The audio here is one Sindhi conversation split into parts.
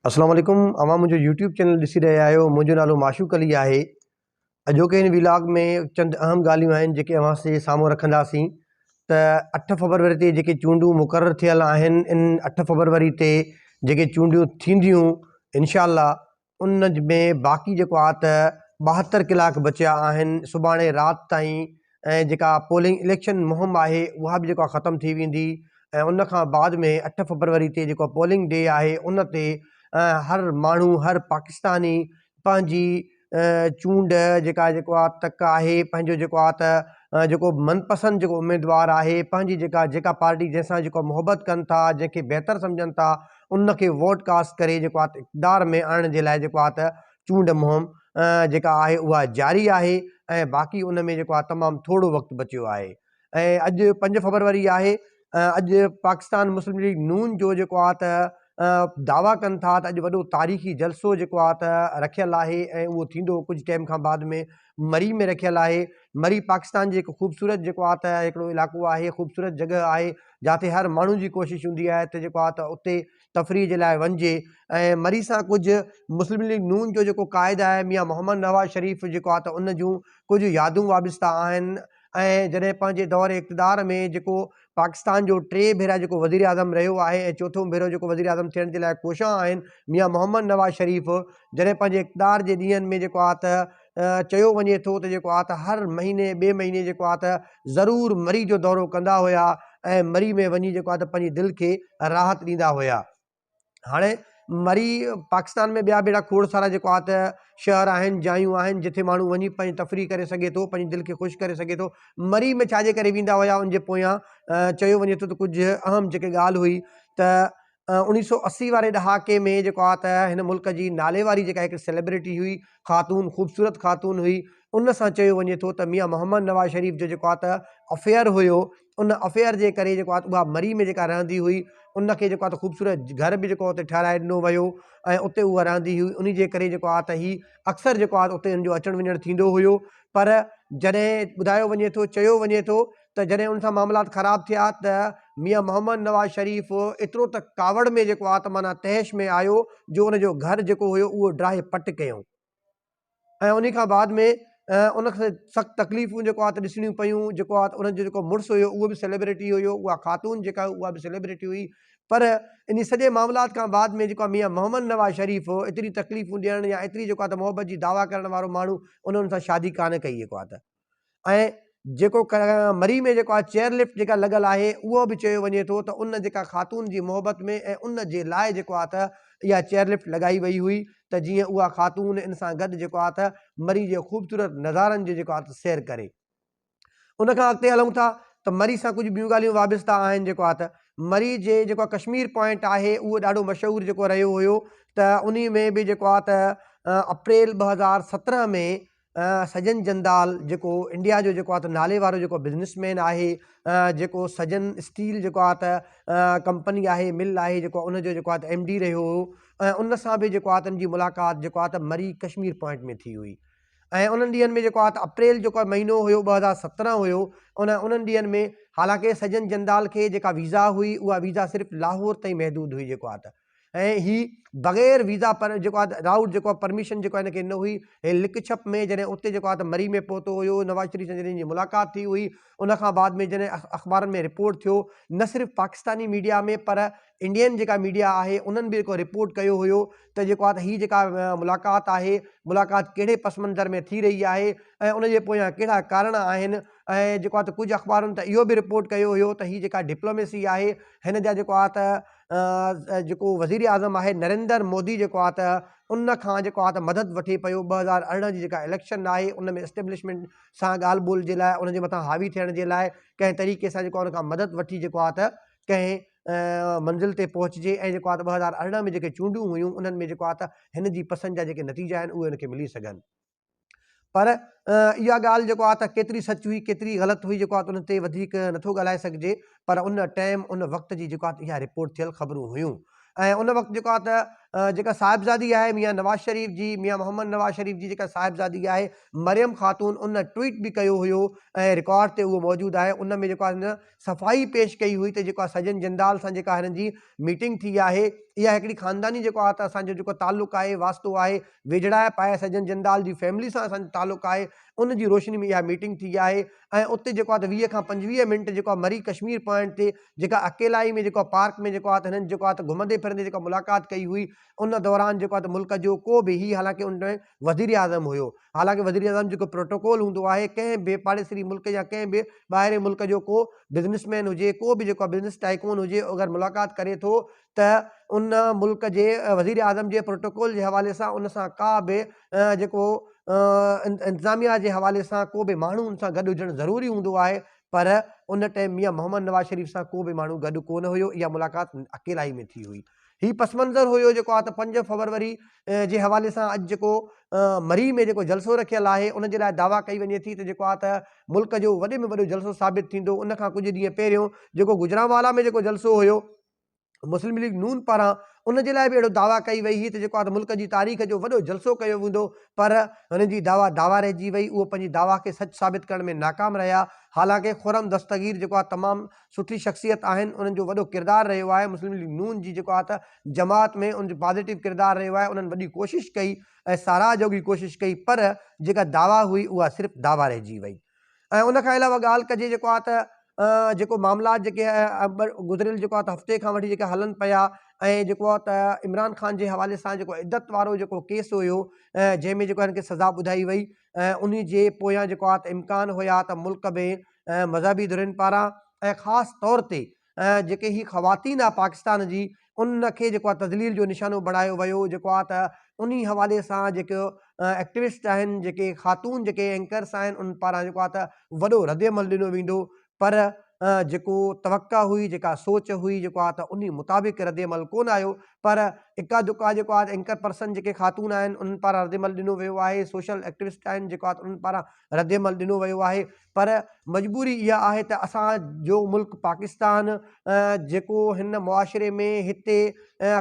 اسلام عليڪم اوهان منهنجو يوٽيوب چينل ڏسي رهيا آهيو منهنجو نالو معشوق علي آهي اڄوڪي هن ويلاگ ۾ چند اهم ڳالهيون آهن جيڪي اوهان سي سامهون رکنداسين ته اٺ فبروري تي جيڪي چونڊون مقرر ٿيل آهن ان اٺ فبروري تي جيڪي چونڊيون ٿينديون انشاء الله ان ۾ باقي جيڪو آهي ته 72 ڪلاڪ بچيا آهن سڀاڻي رات تائين ۽ جيڪا پولنگ اليڪشن مهم آهي اها به جيڪو آهي ختم ٿي ويندي ۽ ان کان بعد ۾ اٺ فبروري تي جيڪو پولنگ ڊي آهي ان تي هر ماڻهو هر پاڪستاني پنهنجي چونڊ جيڪا جيڪو آهي تڪ آهي پنهنجو جيڪو آهي ته جيڪو من پسند جيڪو اميدوار آهي پنهنجي جيڪا جيڪا پارٽي جنهن سان جيڪو محبت ڪن ٿا جنهن کي بهتر سمجهن ٿا ان کي ووٽ ڪاسٽ ڪري جيڪو آهي اقتدار ۾ آڻڻ جي لاء جيڪو آهي ته چونڊ مهم جيڪا آهي اها جاري آهي ۽ باقي ان ۾ جيڪو آهي تمام ٿورو وقت بچيو آهي ۽ اڄ پنج فبروري آهي اڄ پاڪستان مسلم ليگ نون جو جيڪو آهي ته دعويٰ ڪن ٿا ته اڄ وڏو تاريخي جلسو جيڪو آهي ته رکيل آهي ۽ اهو ٿيندو ڪجهه ٽائيم کان بعد ۾ مري ۾ رکيل آهي. مري پاڪستان جي هڪ خوبصورت جيڪو آهي ته هڪڙو علائقو آهي خوبصورت جڳهه آهي جاتي هر ماڻهو جي ڪوشش هوندي آهي ته جيڪو آهي ته اتي تفريح جي لاء وڃجي ۽ مري سان ڪجهه مسلم ليگ نون جو جيڪو قائد آهي ميان محمد نواز شريف جيڪو آهي ته ان جون ڪجهه يادون وابسته آهن ۽ جڏهن پنهنجي دور اقتدار ۾ جيڪو پاڪستان جو ٽي ڀيرا جيڪو وزيراعظم رهيو آهي ۽ چوٿون ڀيرو جيڪو وزيراعظم ٿيڻ جي لاء ڪوشان آهن ميان محمد نواز شريف جڏهن پنهنجي اقتدار جي ڏينهن ۾ جيڪو آهي ته چيو وڃي ٿو ته جيڪو آهي ته هر مهيني ٻئي مهيني جيڪو آهي ته ضرور مري جو دورو ڪندا هيا ۽ مري ۾ وڃي جيڪو آهي ته پنهنجي دل کي راحت ڏيندا هيا. هاڻي مري پاڪستان ۾ ٻيا به اهڙا کوڙ سارا جيڪو آهي ته شهر آهن جايون آهن جتي ماڻهو وڃي پنهنجي تفريح ڪري سگهي ٿو پنهنجي دل کي خوش ڪري سگهي ٿو مري ۾ ڇاجي ڪري ويندا هيا ان جي پويان چيو وڃي ٿو ته ڪجهه اهم جيڪي ڳالهه هئي ته اوڻيهه سو اسي واري ڏهاڪي ۾ جيڪو آهي ته هن ملڪ جي نالي واري جيڪا هڪ سيلبرٽي هئي خاتون خوبصورت خاتون هئي ان سان چيو وڃي ٿو ته ميان محمد نواز شريف جو جيڪو آهي ته افيئر هيو ان افيئر جي ڪري جيڪو آهي اها مري ۾ جيڪا رهندي هئي ان کي جيڪو آهي ته خوبصورت گهر به جيڪو اتي ٺهرائي ڏنو ويو ۽ اتي اها رهندي هئي ان جي ڪري جيڪو آهي ته هي اڪثر جيڪو آهي اتي ان جو اچڻ وڃڻ ٿيندو هيو پر جڏهن ٻڌايو وڃي ٿو چيو وڃي ٿو ته جڏهن ان سان معاملات خراب ٿيا ته ميان محمد نواز شريف ايترو ته ڪاوڙ ۾ جيڪو آهي ته معنيٰ طيش ۾ آيو جو ان جو گهر جيڪو هيو اهو ڊاهي پٽ ڪيائون. ۽ انهي کان بعد ۾ ان کي سخت تڪليفون جيڪو آهي ته ڏسڻيون پيون جيڪو آهي ته ان جو جيڪو مڙس هيو اهو به سيلبرٽي هيو اها خاتون جيڪا هئي اها به سيلبرٽي هئي پر انهي سڄي معاملات کان بعد ۾ جيڪو ميان محمد نواز شريف هو ايتري تڪليفون ڏيڻ يا ايتري جيڪو آهي ته محبت جي دعويٰ ڪرڻ وارو ماڻهو ان ان سان شادي ڪانه ڪئي جيڪو آهي ته ۽ جيڪو مري ۾ جيڪو آهي چيئر لفٽ جيڪا لڳل آهي اهو به چيو وڃي ٿو ته ان جيڪا خاتون جي محبت ۾ ۽ ان جي لاء جيڪو آهي ته اها چيئر لفٽ لڳائي وئي هئي ته جيئن اها خاتون ان سان گڏ جيڪو آهي ته مري جي خوبصورت نظارن جو جيڪو آهي ته سير ڪري. ان کان اڳتي هلون ٿا ته مري سان ڪجهه ٻيون ڳالهيون وابسته آهن جيڪو آهي ته مري جي جيڪو ڪشمير پوائنٽ آهي اهو ڏاڍو مشهور جيڪو رهيو هيو ته انهي ۾ به جيڪو آهي ته اپريل 2017 ۾ سجن جندال جيڪو انڊيا جو جيڪو آهي ته نالي وارو جيڪو بزنس مين آهي جيڪو سجن اسٽيل جيڪو آهي ته ڪمپني آهي مل آهي جيڪو ان جو جيڪو آهي ته ايم ڊي رهيو هو ۽ ان سان به جيڪو آهي ته ان جي ملاقات جيڪو آهي ته مري ڪشمير پوائنٽ ۾ ٿي هئي ۽ انهن ڏينهن ۾ جيڪو آهي ته اپريل جيڪو مهينو هيو 2017 هيو ان انهن ڏينهن ۾ حالانڪه سجن جندال کي جيڪا ويزا هئي اها ويزا صرف لاهور تائين محدود هئي جيڪو آهي ته ۽ هي بغير ويزا پر جيڪو آهي رائوٽ جيڪو آهي پرميشن جيڪو آهي هن کي نه هئي هي لڪ ڇپ ۾ جڏهن اتي جيڪو آهي ته مري ۾ پهتو هيو نواز شريف سان جڏهن جي ملاقات ٿي هئي ان کان بعد ۾ جڏهن اخبارن ۾ رپورٽ ٿيو نه صرف پاڪستاني ميڊيا ۾ پر انڊين جيڪا ميڊيا آهي انهن به جيڪو رپورٽ ڪيو هيو ته جيڪو آهي ته هي جيڪا ملاقات آهي ملاقات ڪهڙي پس منظر ۾ ٿي رهي آهي ۽ ان جي پويان ڪهڙا ڪارڻ آهن ۽ جيڪو آهي ته ڪجهه اخبارن ته اهو به رپورٽ ڪيو هيو ته هي جيڪا ڊپلوميسي آهي هن جا جيڪو آهي ته جيڪو وزير اعظم آهي نريندر مودي جيڪو آهي ته ان کان جيڪو آهي ته مدد وٺي پيو 2018 جي جيڪا اليڪشن آهي ان ۾ اسٽيبلشمينٽ سان ڳالهه ٻولهه جي لاء ان جي مٿان حاوي ٿيڻ جي لاء ڪنهن طريقي سان جيڪو ان کان مدد وٺي جيڪو آهي ته ڪنهن منزل تي پهچجي ۽ جيڪو آهي ته 2018 ۾ جيڪي چونڊون هيون انهن ۾ جيڪو آهي ته هن جي پسند جا جيڪي نتيجا آهن اهي ان کي ملي سگهن. پر اها ڳالهه جيڪو آهي ته ڪيتري سچ هئي ڪيتري غلط هئي جيڪو آهي ته ان تي وڌيڪ نٿو ڳالهائي سگهجي پر ان ٽائيم ان وقت جي جيڪو آهي اها رپورٽ ٿيل خبرون هيون ۽ ان وقت جيڪو آهي ته جيڪا صاحبزادي آهي ميان نواز شريف جي ميان محمد نواز شريف جي جيڪا صاحبزادي آهي مريم خاتون ان ٽوئيٽ به ڪيو هيو ۽ رڪارڊ تي اهو موجود آهي ان ۾ جيڪو آهي صفائي پيش ڪئي هئي ته جيڪو آهي سجن جندال سان جيڪا هنن جي ميٽنگ ٿي آهي اها هڪڙي خانداني جيڪو آهي ته اسان جو جيڪو تعلق آهي واسطو آهي ويجهڙائپ آهي سجن جندال جي فيملي سان اسان جو تعلق آهي ان جي روشني ۾ اها ميٽنگ ٿي آهي ۽ اتي جيڪو آهي ته 20 کان 25 منٽ جيڪو آهي مري ڪشمير پوائنٽ تي جيڪا اڪيلائي ۾ جيڪو آهي پارڪ ۾ جيڪو آهي ته هنن جيڪو آهي ته گهمندي ڦرندي جيڪا ملاقات ڪئي هئي ان دوران جيڪو آهي ته ملڪ جو ڪو به هي حالانڪه ان ٽائيم وزير اعظم هيو حالانڪه وزير اعظم جيڪو پروٽوڪول هوندو آهي ڪنهن به پاڙيسري ملڪ يا ڪنهن به ٻاهرين ملڪ جو ڪو بزنس مين هجي ڪو به جيڪو آهي بزنس ٽائيڪون هجي اگر ملاقات ڪري ٿو ته ان ملڪ جي وزيراعظم جي پروٽوڪول جي حوالي سان ان سان ڪا به جيڪو انتظاميا جي حوالي سان ڪو به ماڻهو ان سان گڏ هجڻ ضروري هوندو آهي پر ان ٽائيم ميان محمد نواز شريف سان ڪو به ماڻهو گڏ ڪو نه هيو اها ملاقات اڪيلائي ۾ ٿي هئي هي پس منظر هيو جيڪو آهي ته 5 فبروري جي حوالي سان اڄ جيڪو مري ۾ جيڪو جلسو رکيل آهي ان جي لاء دعويٰ ڪئي وڃي ٿي ته جيڪو آهي ته ملڪ جو وڏي ۾ وڏو جلسو ثابت ٿيندو ان کان ڪجهه ڏينهن پهريون جيڪو گجرانوالا ۾ جيڪو جلسو هيو مسلم ليگ نون پاران ان جي لاء به اهڙو دعويٰ ڪئي وئي هئي ته جيڪو آهي ته ملڪ جي تاريخ جو وڏو جلسو ڪيو ويندو پر هنن جي دعويٰ دعويٰ رهجي وئي اهو پنهنجي دعويٰ کي سچ ثابت ڪرڻ ۾ ناڪام رهيا حالانڪه خرم دستگير جيڪو آهي تمام سٺي شخصيت آهن انهن جو وڏو ڪردار رهيو آهي مسلم ليگ نون جي جيڪو آهي ته جماعت ۾ ان جو پازيٽو ڪردار رهيو آهي انهن وڏي ڪوشش ڪئي ۽ ساراهه جوڳي ڪوشش ڪئي پر جيڪا دعويٰ هئي اها صرف دعويٰ رهجي وئي. ۽ ان کان علاوه ڳالهه ڪجي جيڪو آهي ته جيڪو معاملات جيڪي گذريل جيڪو آهي ته هفتي کان وٺي جيڪي هلن پيا ۽ جيڪو آهي ته عمران خان جي حوالي سان جيڪو عدت وارو جيڪو ڪيس هيو جنهن ۾ جيڪو هن کي سزا ٻڌائي وئي ان جي پويان جيڪو آهي ته امڪان هيا ته ملڪ ۾ مذهبي ڌرين پاران ۽ خاص طور تي جيڪي هي خواتين آ پاڪستان جي ان کي جيڪو آ تذليل جو نشانو بڻايو ويو جيڪو آ ته انهي حوالي سان جيڪو ايڪٽوسٽ آهن جيڪي خاتون جيڪي اينڪرس آهن انهن پاران جيڪو آ ته وڏو رد عمل ڏنو ويندو پر جيڪو توقع هئي جيڪا سوچ هئي جيڪو آ ته انهي مطابق رد عمل ڪونه آيو پر اڪا دڪا جيڪو آ اينڪر پرسن جيڪي خاتون آهن انهن پاران رد عمل ڏنو ويو آهي سوشل ايڪٽوسٽ آهن جيڪو آ ته انهن پاران رد عمل ڏنو ويو آهي پر مجبوري اها آهي ته اسان جو ملڪ پاڪستان جيڪو هن معاشري ۾ هتي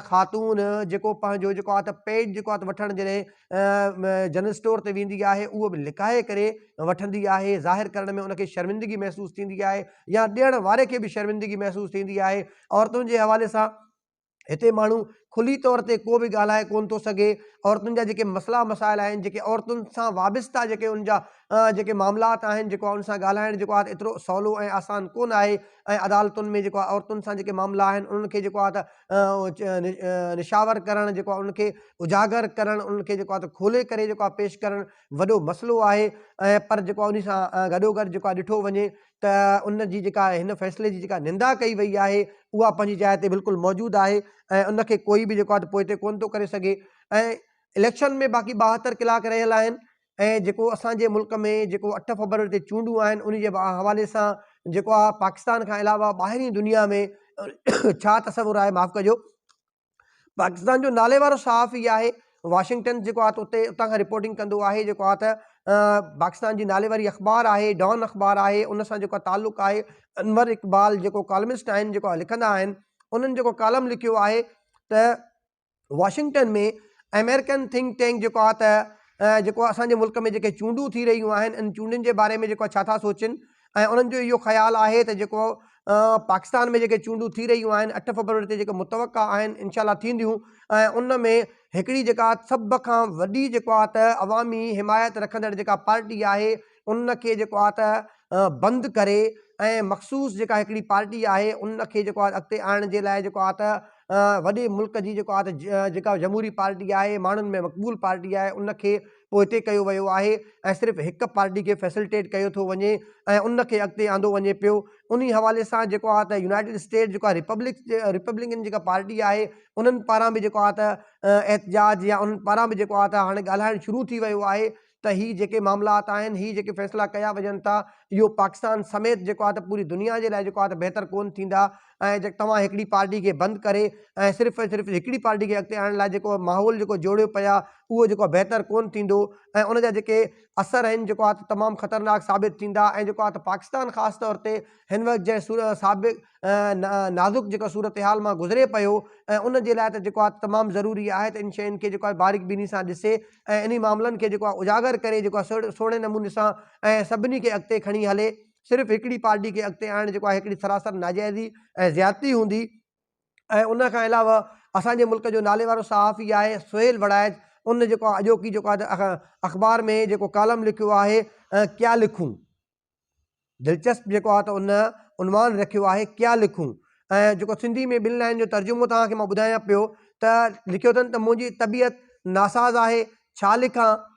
خاتون جيڪو پنهنجو جيڪو آهي ته پيڊ جيڪو آهي ته وٺڻ جڏهن جنرل اسٽور تي ويندي آهي اهو به لڪائي ڪري وٺندي آهي ظاهر ڪرڻ ۾ ان کي شرمندگي محسوس ٿيندي آهي يا ڏيڻ واري کي به شرمندگي محسوس ٿيندي آهي عورتن جي حوالي سان هتي ماڻهو کلي طور تي ڪو به ڳالهائي ڪونه ٿو سگهي، عورتن جا جيڪي مسئلا مسائل آهن جيڪي عورتن سان وابسته جيڪي ان جا جيڪي معاملات آهن جيڪو ان سان ڳالهائڻ جيڪو آهي ايترو سولو ۽ آسان ڪونه آهي ۽ عدالتن ۾ جيڪو آهي عورتن سان جيڪي معاملا آهن انهن کي جيڪو آهي ته نشاور ڪرڻ جيڪو آهي انهن کي اجاگر ڪرڻ انهن کي جيڪو آهي ته کولي ڪري جيڪو آهي پيش ڪرڻ وڏو مسئلو آهي ۽ پر جيڪو آهي انهي سان گڏوگڏ جيڪو آهي ڏٺو وڃي ته ان جي جيڪا هن فيصلي جي جيڪا نندا ڪئي وئي آهي اها پنهنجي جاء تي بلڪل موجود آهي ۽ ان کي ڪوئي به جيڪو آهي ته پوئتي ڪونه ٿو ڪري سگهي ۽ اليڪشن ۾ باقي 72 ڪلاڪ رهيل آهن ۽ جيڪو اسان جي ملڪ ۾ جيڪو 8 فبروري تي چونڊون آهن ان جي حوالي سان جيڪو آهي پاڪستان کان علاوه ٻاهرين دنيا ۾ ڇا تصور آهي معاف ڪجو پاڪستان جو نالي وارو صحافي آهي واشنگٽن جيڪو آهي اتي اتان کان رپورٽنگ ڪندو آهي جيڪو آهي ته پاڪستان جي نالي واري اخبار آهي ڊان اخبار آهي ان سان جيڪو تعلق آهي انور اقبال جيڪو ڪالمسٽ آهن جيڪو لکندا آهن انهن جيڪو ڪالم لکيو آهي ته واشنگٽن ۾ آمريڪن ٿنڪ ٽينڪ جيڪو آهي ته جيڪو اسان جي ملڪ ۾ جيڪي چونڊون ٿي رهيون آهن ان چونڊن جي باري ۾ جيڪو ڇا ٿا سوچن ۽ انهن جو اهو خيال آهي ته جيڪو پاڪستان ۾ جيڪي چونڊون ٿي رهيون آهن 8 فبروري تي جيڪي متوقع آهن انشاء الله ٿينديون ۽ ان ۾ هڪڙي جيڪا سڀ کان وڏي جيڪو آهي ته عوامي حمايت رکندڙ جيڪا پارٽي آهي ان کي جيڪو آهي ته بند ڪري ۽ مخصوص جيڪا هڪڙي پارٽي آهي ان کي جيڪو آهي اڳتي آڻڻ جي لاء جيڪو آهي ته وڏي ملڪ جي جيڪو آهي ته جيڪا جمهوري پارٽي آهي ماڻهن ۾ مقبول پارٽي آهي ان کي پوئتي ڪيو ويو آهي ۽ صرف هڪ پارٽي کي فيسلٽيٽ ڪيو ٿو وڃي ۽ ان کي اڳتي آندو وڃي پيو انهي حوالي سان جيڪو آهي ته يونائيٽيڊ اسٽيٽ جيڪو آهي ريپبلڪ ريپبلڪن جيڪا پارٽي آهي انهن پاران به جيڪو آهي ته احتجاج يا انهن پاران به جيڪو آهي ته هاڻي ڳالهائڻ شروع ٿي ويو آهي ته هي جيڪي معاملات آهن هي جيڪي فيصلا ڪيا وڃن ٿا اهو پاڪستان سميت جيڪو آهي ته پوري دنيا جي لاء جيڪو آهي ته بهتر ڪون ٿيندا ۽ جي توهان هڪڙي پارٽي کي بند ڪري ۽ صرف ۽ صرف هڪڙي پارٽي کي اڳتي آڻڻ لاء جيڪو ماحول جيڪو جوڙيو پيا اهو جيڪو آهي بهتر ڪون ٿيندو ۽ ان جا جيڪي اثر آهن جيڪو آهي ته تمام خطرناڪ ثابت ٿيندا ۽ جيڪو آهي ته پاڪستان خاص طور تي هن وقت جنهن سابق نازڪ جيڪا صورتحال مان گذري پيو ۽ ان جي لاء ته جيڪو آهي تمام ضروري آهي ته ان شين کي جيڪو آهي باريڪ بيني سان ڏسي ۽ انهي معاملن کي جيڪو آهي اجاگر ڪري جيڪو آهي سهڻي نموني سان ۽ سڀني کي اڳتي کڻي هلي صرف هڪڙي پارٽي کي اڳتي آڻڻ جيڪو آهي هڪڙي سراسر ناجائزي ۽ زيادتي هوندي ۽ ان کان علاوه اسان جي ملڪ جو نالي وارو صحافي آهي سهيل وڙائچ ان جيڪو آهي اڄوڪي جيڪو آهي اخبار ۾ جيڪو ڪالم لکيو آهي ڪيا لکون دلچسپ جيڪو آهي ته ان عنوان رکيو آهي ڪيا لکون ۽ جيڪو سنڌي ۾ ٻن لائن جو ترجمو توهان کي مان ٻڌايان پيو ته لکيو اٿن ته منهنجي طبيعت ناساز آهي ڇا لکان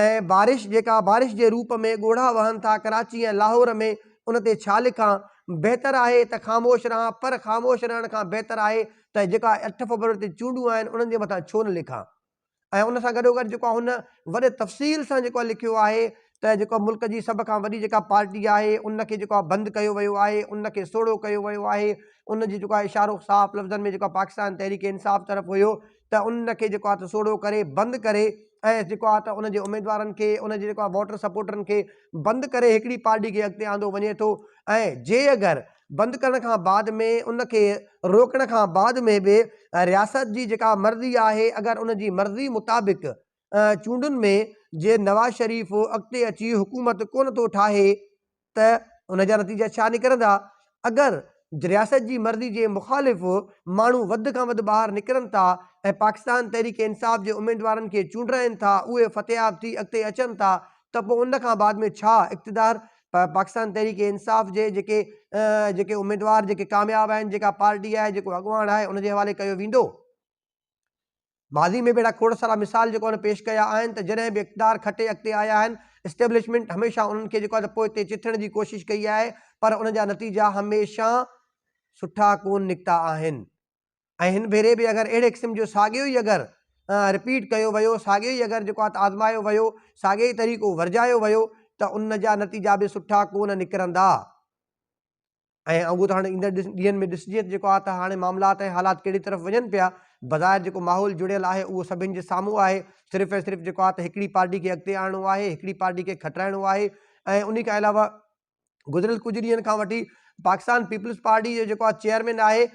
۽ بارش جيڪا بارش جي روپ ۾ ڳوڙها وهن ٿا ڪراچي ۽ لاهور ۾ ان تي ڇا لکان بهتر آهي ته خاموش رهان پر خاموش رهڻ کان بهتر آهي ته جيڪا اٺ فبروري تي چونڊون آهن انهن جي مٿان ڇو نه لکان ۽ ان سان گڏوگڏ جيڪو آهي هن وڏي تفصيل سان جيڪو آهي لکيو آهي ته جيڪو ملڪ جي سڀ کان وڏي جيڪا پارٽي آهي ان کي جيڪو آهي بند ڪيو ويو آهي ان کي سوڙهو ڪيو ويو آهي ان جي جيڪو آهي اشارو صاف لفظن ۾ جيڪو پاڪستان تحريڪ انصاف طرف هيو ته ان کي جيڪو آهي ته سوڙهو ڪري بند ڪري ۽ جيڪو آهي ته ان جي اميدوارن کي ان جي جيڪو آهي ووٽر سپورٽرن کي بند ڪري هڪڙي پارٽي کي اڳتي آندو وڃي ٿو ۽ جي اگر بند ڪرڻ کان بعد ۾ ان کي روڪڻ کان بعد ۾ به رياست جي جيڪا مرضي آهي اگر ان جي مرضي مطابق چونڊن ۾ جي نواز شريف اڳتي اچي حڪومت ڪونه ٿو ٺاهي ته ان جا نتيجا ڇا نڪرندا اگر رياست جي مرضي جي مخالف ماڻهو وڌ کان وڌ ٻاهر نڪرن ٿا ۽ پاڪستان تحريڪ انصاف جي اميدوارن کي چونڊرائين ٿا اهي فتحياب ٿي اڳتي اچن ٿا ته پوء ان کان بعد ۾ ڇا اقتدار پاڪستان تحريڪ انصاف جي جيڪي جيڪي اميدوار جيڪي ڪامياب آهن جيڪا پارٽي آهي جيڪو اڳواڻ آهي ان جي حوالي ڪيو ويندو؟ ماضي ۾ به اهڙا کوڙ سارا مثال جيڪو آهن پيش ڪيا آهن ته جڏهن به اقتدار کٽي اڳتي آيا آهن اسٽيبلشمينٽ هميشه انهن کي جيڪو آهي پوئتي چٿڻ جي ڪوشش ڪئي آهي پر ان جا نتيجا هميشه سٺا ڪون نڪتا آهن. ۽ هن ڀيري به اگر اهڙي قسم جو ساڳيو ئي اگر رپيٽ ڪيو ويو، ساڳيو ئي اگر جيڪو آهي ته آزمايو ويو، ساڳيو ئي طريقو ورجايو ويو ته ان جا نتيجا به سٺا ڪو نه نڪرندا. ۽ اهو ته هاڻي ايندڙ ڏينهن ۾ ڏسجي ته جيڪو آهي ته هاڻي معاملات ۽ حالات ڪهڙي طرف وڃن پيا. بظاهر جيڪو ماحول جڙيل آهي اهو سڀن جي سامهون آهي. صرف ۽ صرف جيڪو آهي ته هڪڙي پارٽي کي اڳتي آڻڻو آهي، هڪڙي پارٽي کي کٽرائڻو آهي ۽ انهي کان علاوه گذريل ڪجهه ڏينهن کان وٺي پاڪستان پيپلز پارٽي جو جيڪو چيئرمين آهي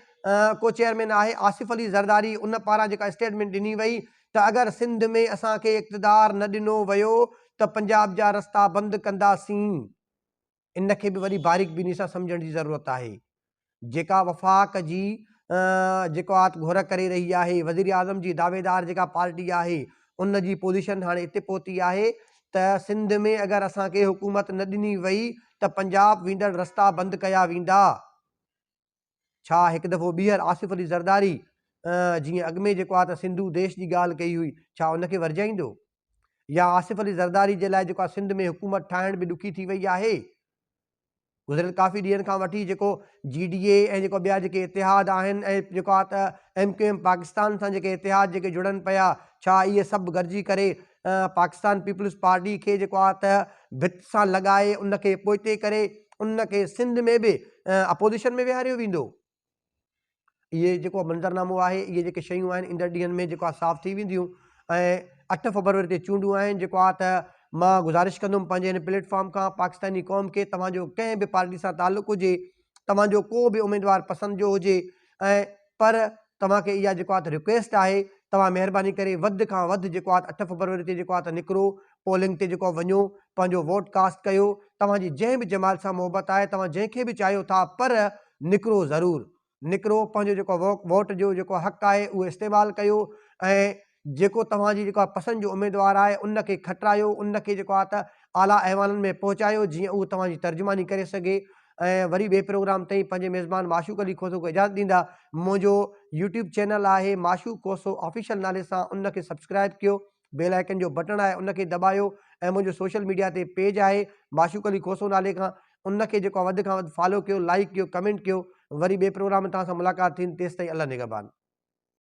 ڪو چيئرمين آهي آصف علي زرداري ان پاران جيڪا اسٽيٽمينٽ ڏني وئي ته اگر سنڌ ۾ اسان کي اقتدار نه ڏنو ويو ته پنجاب جا رستا بند ڪنداسين ان کي به وڏي باريڪ بيني سان سمجهڻ جي ضرورت آهي جيڪا وفاق جي جيڪو آت گهر ڪري رهي آهي، وزيراعظم جي دعويدار جيڪا پارٽي آهي ان جي پوزيشن هاڻي اتي پهتي آهي ته سنڌ ۾ اگر اسان کي حڪومت نه ڏني وئي ته پنجاب ويندڙ رستا بند ڪيا ويندا. ڇا هڪ دفعو ٻيهر آصف علي زرداري جيئن اڳ ۾ جيڪو آ ته سنڌو ديش جي ڳالهه ڪئي هئي ڇا ان کي ورجائيندو؟ يا آصف علي زرداري جي لاء جيڪو آ سنڌ ۾ حڪومت ٺاهڻ به ڏکي ٿي وئي آهي؟ گذريل ڪافي ڏينهن کان وٺي جيڪو جي ڊي اي ۽ جيڪو ٻيا جيڪي اتحاد آهن ۽ جيڪو آ ته ايم ڪيو ايم پاڪستان سان جيڪي اتحاد جيڪي جڙن پيا ڇا اهي سڀ گڏجي ڪري پاڪستان پيپلز پارٽي کي جيڪو آ ته ڀت سان لڳائي ان کي پوئتي ڪري ان کي سنڌ ۾ به اپوزيشن ۾ ويهاريو ويندو؟ اهي جيڪو منظرنامو آهي اهي جيڪي شيون آهن ايندڙ ڏينهن ۾ جيڪو آهي صاف ٿي وينديون ۽ اٺ فبروري تي چونڊون آهن جيڪو آهي ته مان گذارش ڪندم پنهنجي هن پليٽ فارم کان پاڪستاني قوم کي توهان جو ڪنهن به پارٽي سان تعلق هجي توهان جو ڪو به اميدوار پسند جو هجي ۽ پر توهان کي اها جيڪو آهي ته رڪويسٽ آهي توهان مهرباني ڪري وڌ کان وڌ جيڪو آهي ته اٺ فبروري تي جيڪو آهي ته نڪرو پولنگ تي جيڪو وڃو پنهنجو ووٽ ڪاسٽ ڪيو توهان جي جنهن به جماعت سان محبت آهي توهان جنهن کي به چاهيو ٿا پر نڪرو ضرور نڪرو پنهنجو جيڪو ووٽ جو جيڪو حق آهي اهو استعمال ڪيو ۽ جيڪو توهان جي جيڪو پسند جو اميدوار آهي ان کي کٽرايو ان کي جيڪو آهي ته اعليٰ ايوانن ۾ پهچايو جيئن اهو توهان جي ترجماني ڪري سگهي ۽ وري ٻئي پروگرام تائين پنهنجي ميزبان معشوق علي کوسو کي اجازت ڏيندا منهنجو يوٽيوب چينل آهي معشوق کوسو آفيشل نالي سان ان کي سبسڪرائب ڪيو بيل آئيڪن جو بٽڻ آهي ان کي دٻايو ۽ منهنجو سوشل ميڊيا تي پيج آهي معشوق علي کوسو نالي کان ان کي جيڪو وڌ کان وڌ فالو ڪيو لائيڪ ڪيو ڪمينٽ ڪيو وري ٻئي پروگرام ۾ توهان سان ملاقات ٿيندي تيستائين الله نگهبان.